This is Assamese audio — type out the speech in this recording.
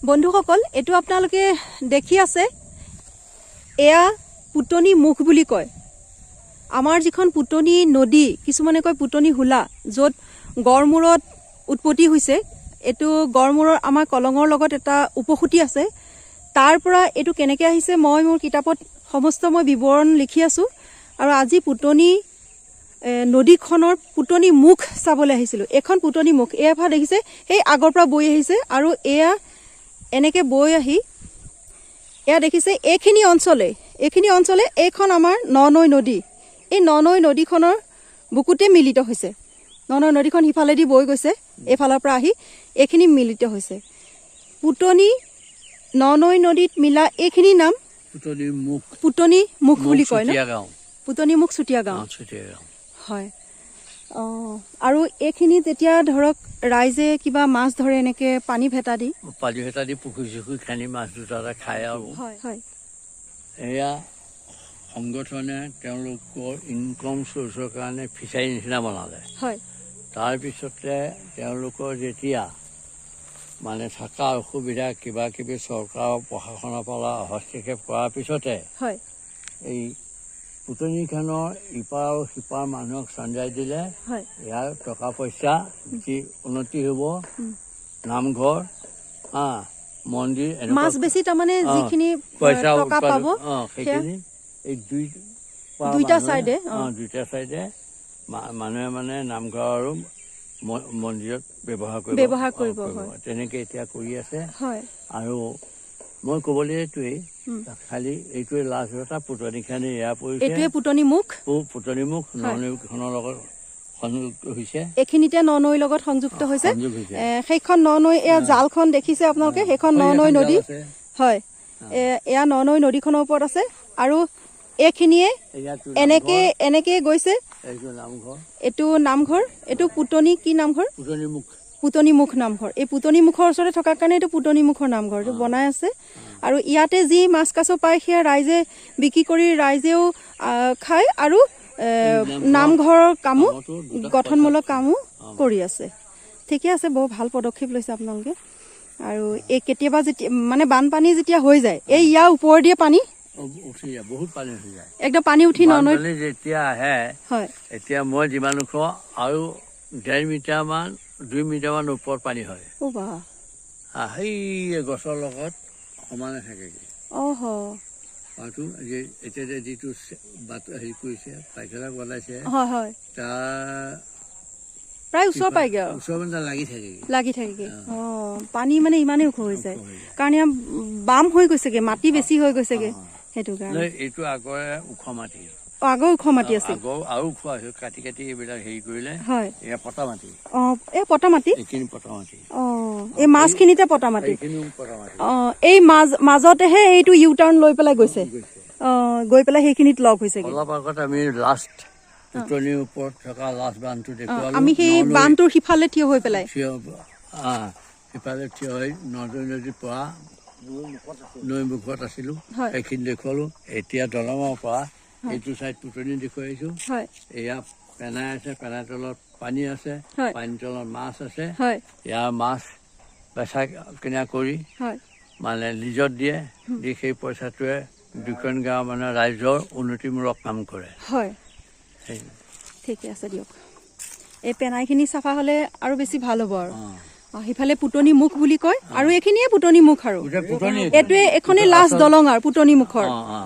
বন্ধুসকল, এইটো আপোনালোকে দেখি আছে, এয়া পুতনি মুখ বুলি কয়। আমাৰ যিখন পুতনি নদী, কিছুমানে কয় পুতনি হোলা, য'ত গড়মূৰত উৎপত্তি হৈছে। এইটো গড়মূৰৰ আমাৰ কলঙৰ লগত এটা উপসুঁতি আছে। তাৰ পৰা এইটো কেনেকৈ আহিছে, মই মোৰ কিতাপত সমস্ত মই বিৱৰণ লিখি আছোঁ। আৰু আজি পুতনি নদীখনৰ পুতনি মুখ চাবলৈ আহিছিলোঁ। এইখন পুতনি মুখ, এয়া পৰা দেখিছে, সেই আগৰ পৰা বৈ আহিছে আৰু এয়া এনেকৈ বৈ আহি এয়া দেখিছে, এইখিনি অঞ্চলে এইখন আমাৰ ননৈ নদী। এই ননৈ নদীখনৰ বুকুতে মিলিত হৈছে। ননৈ নদীখন সিফালেদি বৈ গৈছে, এইফালৰ পৰা আহি এইখিনি মিলিত হৈছে। পুতনি ননৈ নদীত মিলা এইখিনিৰ নাম পুতনি মুখ। পুতনি মুখ বুলি কয় ন? চুতীয়া গাঁও। পুতনি মুখ চুতীয়া গাঁও। অ, চুতীয়া গাঁও। হয়, অঁ। আৰু এইখিনি যেতিয়া ধৰক ৰাইজে কিবা মাছ ধৰে, এনেকে পানী ভেটা দি? পানী ভেটা দি, পুখুৰী চুখুৰী খান্দি মাছ দুটা এটা খায় আৰু হয় হয় এয়া সংগঠনে তেওঁলোকৰ ইনকম চ'ৰ্চৰ কাৰণে ফিচাৰী নিচিনা বনালে। তাৰপিছতে তেওঁলোকৰ যেতিয়া মানে থকা অসুবিধা, কিবা কিবি চৰকাৰৰ প্ৰশাসনৰ পৰা হস্তক্ষেপ কৰাৰ পিছতে এই পুতনিখনৰ ইপাৰ আৰু সিপাৰ মানুহক চঞ্জাই দিলে। ইয়াৰ টকা পইচা যি উন্নতি হ'ব, নামঘৰ, হা, মন্দিৰ এনেকুৱা। মাছ বেছি তাৰমানে যিখিনি পইচা টকা উৎপাদন পাব, সেইখিনি এই দুই পাৰ দুইটা মানুহে- চাইডে, অ। দুইটা চাইডে মানুহে মানে নামঘৰ আৰু মন্দিৰত ব্যৱহাৰ কৰিব। ব্যৱহাৰ কৰিব, হয়। তেনেকে এতিয়া কৰি আছে। আৰু মই ক'বলৈ এইটোৱেই, খালি এইটোৱে লাষ্ট এটা পুতনিখানি এয়া পৰিছে। এইটোৱে পুতনি মুখ। পুতনিমুখ ননৈখনৰ লগত সংযুক্ত হৈছে। এইখিনিতে ননৈৰ লগত সংযুক্ত হৈছে। সংযোগ হৈছে। সেইখন ননৈ, এয়া জালখন দেখিছে আপোনালোকে, সেইখন ননৈ এখন নদী। জাল আছে। হয়, এয়া ননৈ নদীখনৰ ওপৰত আছে আৰু এইখিনিয়ে ইয়াতো এনেকে এনেকে গৈছে। এইটো নামঘৰ। এইটো নামঘৰ। এইটো পুতনি কি নামঘৰ? পুতনিমুখ। পুতনি মুখ নামঘৰ। এই পুতনি মুখৰ ওচৰতে থকাৰ কাৰণে এইটো পুতনি মুখৰ নামঘৰ। এইটো বনাই আছে আৰু ইয়াতে যি মাছ কাছ পায়, সেয়া ৰাইজে বিক্ৰী কৰি ৰাইজেও খায় আৰু নামঘৰৰ কামো কামতো দুটা গঠনমূলক কামো কৰি আছে। ঠিকে আছে, বৰ ভাল পদক্ষেপ লৈছে আপোনালোকে। আৰু এই কেতিয়াবা যেতিয়া মানে বানপানী যেতিয়া হৈ যায়, এই ইয়াৰ ওপৰেদিয়ে পানী উঠি যায়, বহুত পানী উঠি যায়। একদম পানী উঠি ননৈ বানপানী যেতিয়া আহে, এতিয়া মই যিমান ওখ, আৰু 1.5 মিটাৰমান, 2 মিটাৰমান ওপৰত পানী হয়। অ' বা! সেই গছৰ লগত সমানে থাকেগৈ। পানীটো যে এতিয়া যে যিটো বাট হেৰি কৰিছে, পায়খানা বনাইছে, হয় হয় তাৰ প্ৰায় ওচৰ পায়গৈ আৰু। ওচৰ মানে লাগি থাকেগৈ। লাগি থাকেগৈ। পানী মানে ইমানেই ওখ হৈ যায়? ওখ হৈ যায়। কাৰণ ইয়াত বাম হৈ গৈছেগে, মাটি বেছি হৈ গৈছেগে, সেইটো কাৰণে। নহয়, এইটো আগৰে ওখ মাটি। আগৰ ওখ মাটি আছিল। আগৰ আৰু ওখ আছিল, কাটি কাটি এইবিলাক হেৰি কৰিলে। এয়া পতা মাটি। এই পতা মাটি। এইখিনি পতা মাটি। এই মাছখিনিতে পতা মাটি। এইখিনিও পতা মাটি। এই মাজতেহে এইটো ইউ টাৰ্ণ লৈ পেলাই গৈছে। গৈছে। গৈ পেলাই সেইখিনিত লগ হৈছেগে। অলপ আগত আমি লাষ্ট পুতনিৰ ওপৰত থকা লাষ্ট বান্ধটো দেখুৱালো। আমি সেই বান্ধটোৰ সিফালে থিয় হৈ পেলাই থিয়, সিফালে থিয় হৈ নদী নদীৰ পৰা নৈ মুখত আছিলো। সেইখিনি দেখুৱালো। এতিয়া দলঙৰ পৰা এইটো চাইড পুতনি দেখুৱাইছো। এয়া পেনাই আছে, পেনাই তলত পানী আছে। পানীৰ তলত মাছ আছে। ইয়াৰ মাছ বেচা কিনা কৰি মানে লিজত দিয়ে, দি সেই পইচাটোৱে দুখন গাঁৱৰ মানে ৰাইজৰ উন্নতিমূলক কাম কৰে। সেই ঠিকে আছে দিয়ক। এই পেনাইখিনি চাফা হ'লে আৰু বেছি ভাল হ'ব আৰু। সিফালে পুতনি মুখ বুলি কয় আৰু এইখিনিয়ে পুতনি মুখ আৰু গোটেই পুতনি। এইটোৱে, এইখনেই লাষ্ট দলং আৰু পুতনি মুখৰ। অ অ